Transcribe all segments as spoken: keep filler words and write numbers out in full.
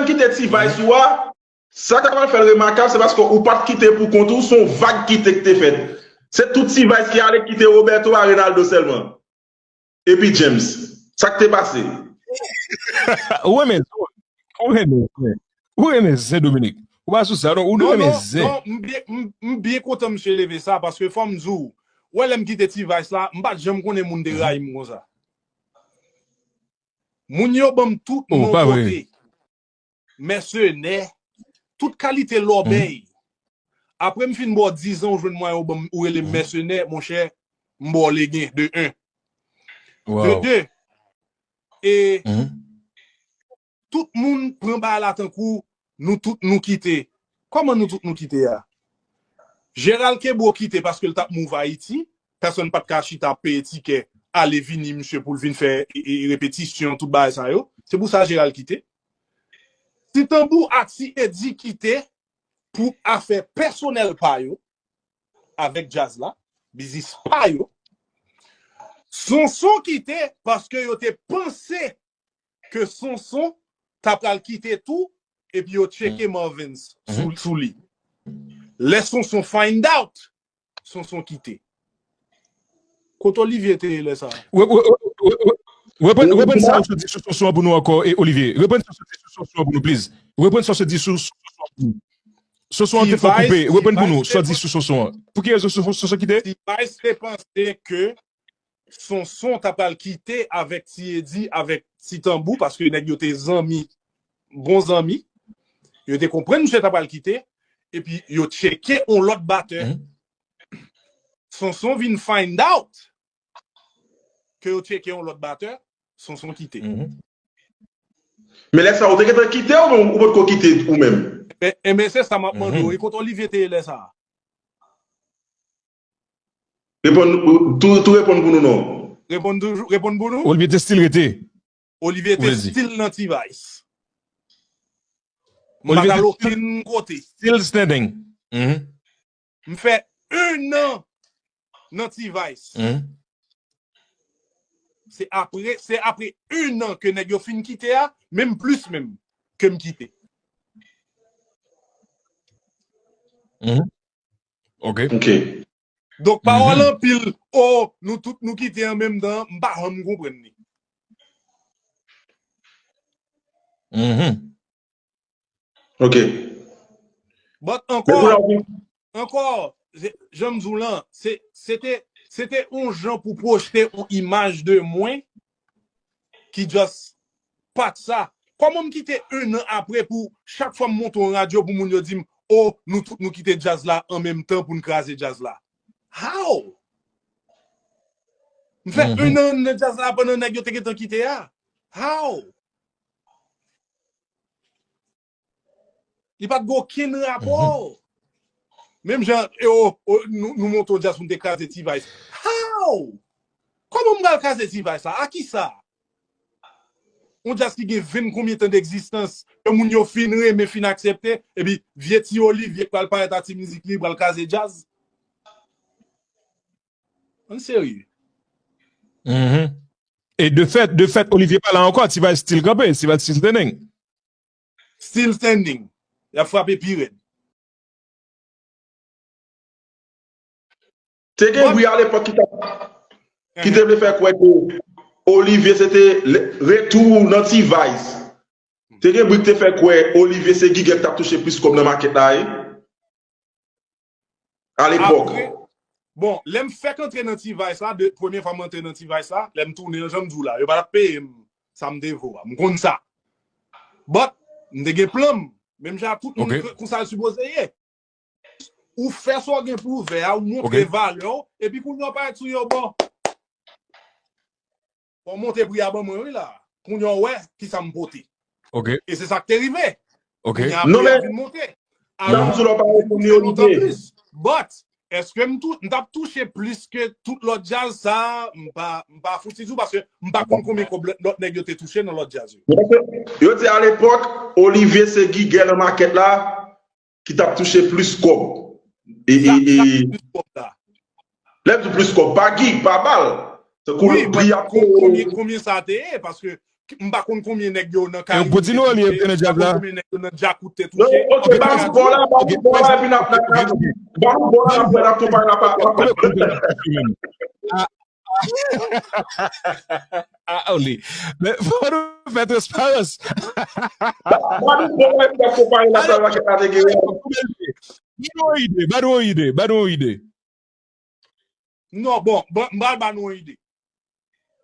kite T-Vice ou a, sa k ta pral fè l remakab, se paske ou pa t kite pou kont ou, se yon vag kite ki te fèt. Se tout T-Vice ki ale kite Roberto a Renaldo sèlman. Epi James. Sa k te pase? Ou renmen zen. Ou renmen zen. Ou renmen zen, Dominique. Ou pa sou sa, non? Ou Non, renmen non, zen. non, m byen- m- m byen kontan misye leve sa, paske fò m di w, wè lè m kite T-Vice la, m pa t janm konnen moun te rayi m konsa. Moun yo ban m tout Oh, non pa vre. kote. Mèsenè, tout kalite lòbèy. Apre m fin ba w diz an, ou jwenn mwayen ou ban m- ou rele m mèsenè, monchè, m ba w legen, de en. De Wow. de, e Mhm. tout moun pran bagay la tankou nou tout nou kite. Kòman nou tout nou kite a? Gérald Kebreau kite paske l t ap move Ayiti. Pèsonn pa t ka chita ap peye tikè, ale vini misye pou l vin fè e, e, repetisyon, tout bagay sa yo. Se pou sa Gérald kite. Ti Tanbou ak Ti Eddy kite pou afè pèsonèl pa yo, avèk djaz la, biznis pa yo. Sonson kite paske yo te panse ke Sonson ta pral kite tou, epi yo tcheke Marvens sou, sou li. Lè Sonson find out, Sonson kite. Kote Olivier te ye lè sa a? Re- re- re- re- re- Reprann reprann sa ou sot di sou Sonson an pou nou ankò, e Olivier. Reprann sa ou sot di sou Sonson an pou nou, please. Reprann sa ou sot di sou sou Sonson an pou nou. Sonson an te fè koupe. Reprann pou nou, sa ou di sou Sonson an. Pou ki rezon Sonson, Sonson kite? T-Vice te panse ke Sonson ta pral kite avèk Ti Eddy, avèk Ti Tanbou, paske nèg yo te zanmi, bon zanmi. Yo te konprann misye ta pral kite, epi yo tcheke yon lòt batè. Mhm. Sonson vin find out ke yo tcheke yon lòt batè, Sonson kite. Mhm. Men lè sa, ou te gentan kite ou, ou potko kite ou menm? E, e men se sa m ap mande w. Mhm. E kote Olivier te ye lè sa a? Reponn, tou, tou reponn pou nou non. Reponn toujou, reponn pou nou? Olivier te still rete. Olivier Ou te vle di? Still nan T-Vice. M pa Olivier t al te okenn kote. Still standing. Mhm. M fè un an nan T-Vice. Mhm. Se apre, se apre un an ke nèg yo fin kite a, menm plis menm, ke m kite. Mhm. Ok. Ok. Donk, pawòl Mhm. anpil, oh, nou tout nou kite an menm tan, m pa janm konprann li. Mhm. Ok. But Men ankò, pou la, ankò, se- jan m di w lan, se se te se te yon jan pou pwojte yon imaj de mwen ki just pa t sa. Kòman m kite un an apre pou chak fwa m monte yon radyo pou moun yo di m, oh, nou tout nou kite djaz la an menm tan pou n kraze djaz la? How? M fè Mhm. un an nan djaz la pandan nèg yo te gentan kite a. How? Li pa t gen okenn rapò. Menm jan e, o, o, nou, nou monte yon djaz pou n te kraze T-Vice. How? Kòman m pral kraze T-Vice la? A kisa? Yon djaz ki gen venn konbyen tan degzistans, ke moun yo fin renmen, fin aksepte, epi vye Ti Olivier k pral parèt a ti mizik li, pral kraze djaz? Ann serye. Mhm. E de fèt, de fèt, Olivier pa la ankò, T-Vice still kanpe, T-Vice still standing. Still standing. Y ap frape pi rèd. Te gen bri alepòk ki ta, ki te vle fè kwè ke Olivier se te le- retou nan T-Vice. Te gen bri ki te fè kwè Olivier se Guy Guet k t ap touche plis kòb nan makèt la, wi. Alepòk. Apre, bon, lè m fèk antre nan T-Vice la, de, premye fwa m antre nan T-Vice la, lè m tounen an, jan m di w la, yo pa t ap peye m sa m te vo a. M konn sa. But, m te gen plan m. Menm jan ak tout moun, Ok. Konsa l sipoze ye. Ou fè sa w gen pou w fè a, ou montre Ok. valè w, epi kounye a w parèt sou yo, bon. Bon, monte pri a ban mwen, wi, la. Kounye a w wè kisa m pote. Ok. E se sa k te rive. Ok. Kounye a Non, pri a men- vin monte. Non, m sou lè w pa reponn yo, Lontan Olivier. Plis. But, èske m tou, m t ap touche plis ke tout lòt djaz sa a? M pa, m pa fouti di w, paske m pa konn konbyen kòb lòt, lòt nèg yo te touche nan lòt djaz yo. Yo di alepòk, Olivier se Guy Guet nan makèt la, ki t ap touche plis kòb. E, e, Sa, e, sa plis kòb la. Lè m di plis kòb, pa Guy, pa bal. Tankou Wi, pri but ap kon- konbyen, konbyen sa te ye? Paske M pa konn konbyen nèg yo nan Karibyen te touche, m pa konn konbyen nèg yo nan Djakout te touche. Ok, ba nou bò la, ba nou bò la, epi n ap, n ap, n ap, ba nou bò la, n ap, n ap konpare la pa, pa, pa. Ah, ah, Oli. Men, fò nou fè transparans. Ba nou bò la, epi n ap konpare la, pa, pa, pa, pa. Ba nou yon ide, ba nou yon ide, ba nou yon ide. Non, bon, bon, m pral ba nou yon ide.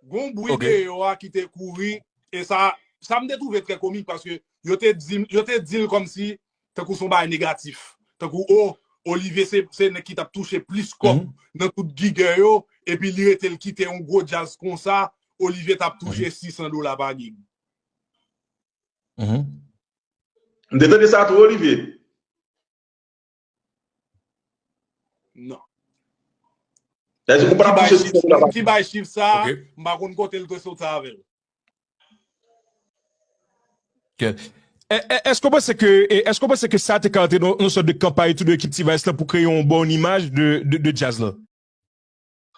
Gon bri deyò a ki te kouri, e sa, sa m te twouve trè komik, paske yo te di, yo te di l kòmsi, tankou se yon bagay negatif. Tankou, o, Olivier se, se nèg ki t ap touche plis kòb nan tout gigè yo, epi li rete l kite yon gwo djaz konsa, Olivier t ap touche sis san dola pa gig. M te tande sa tou, Olivier. Non. Sa vle di ou pa t ap touche sis san dola pa gig. Moun ki bay chif sa, m pa konn kote l te soti avè l. Ok. E, e, èske w panse ke, e, èske w panse ke sa te ka antre nan yon sòt de kanpay tou de ekip T-Vice lan pou kreye yon bon imaj de, de, de djaz lan?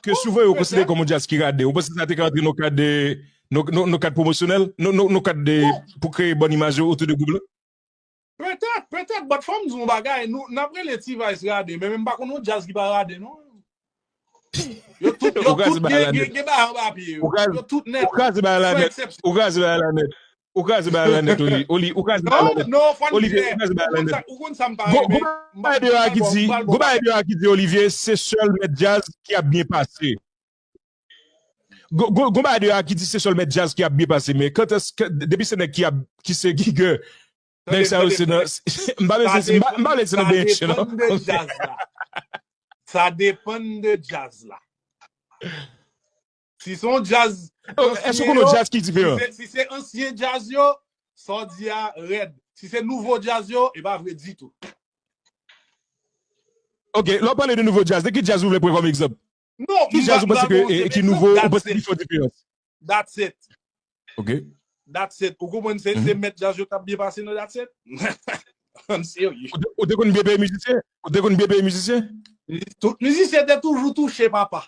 Ke souvan yo konsidere kòm yon djaz ki rade. Ou panse sa te ka antre nan kad de, nan, nan, nan kad pwomosyonèl? Nan, nan, nan kad de, pou kreye bon imaj otou de gwoup lan? Petèt, petèt, but fò m di w yon bagay, nou, n ap rele T-Vice rade, men, men m pa konn yon djaz ki pa rade, non. Yo tout, yo tout gen, gen, gen bagay anba pye yo. Yo tout nèt, san eksepsyon. Ou kraze bagay la nèt. Ou kraze bagay la nèt, Oli. Oli, ou kraze bagay la nèt. Non, non, fò n klè. Ou konn sa, ou konn sa m pa renmen. Gon bagay deyò a ki di, gon bagay deyò a ki di Olivier, se sèl mèt djaz ki ap byen pase. Gon, gon, gon bagay deyò a ki di se sèl mèt djaz ki ap byen pase, men kantès, depi se nèg ki ap, ki se gigè, nèg sa yo se nan, m pa bezwen, m pa, m pa vle se nan bench, non. Sa depann de djaz la. Si se yon djaz ansyen yo, si se, si se ansyen djaz yo, sa w di a rèd. Si se nouvo djaz yo, e pa vre ditou. Ok, lè w pale de nouvo djaz, de ki djaz ou vle pran kòm egzanp? Non, ki djaz ou panse ke, e, ki nouvo, ou panse ki fè diferans? That's it. Ok. That's it. Ou konprann se, se mèt djaz yo k ap byen pase nan That's it? I'm serious. Ou te, ou te konn byen peye mizisyen? Ou te konn byen peye mizisyen? Tout mizisyen te toujou touche, papa.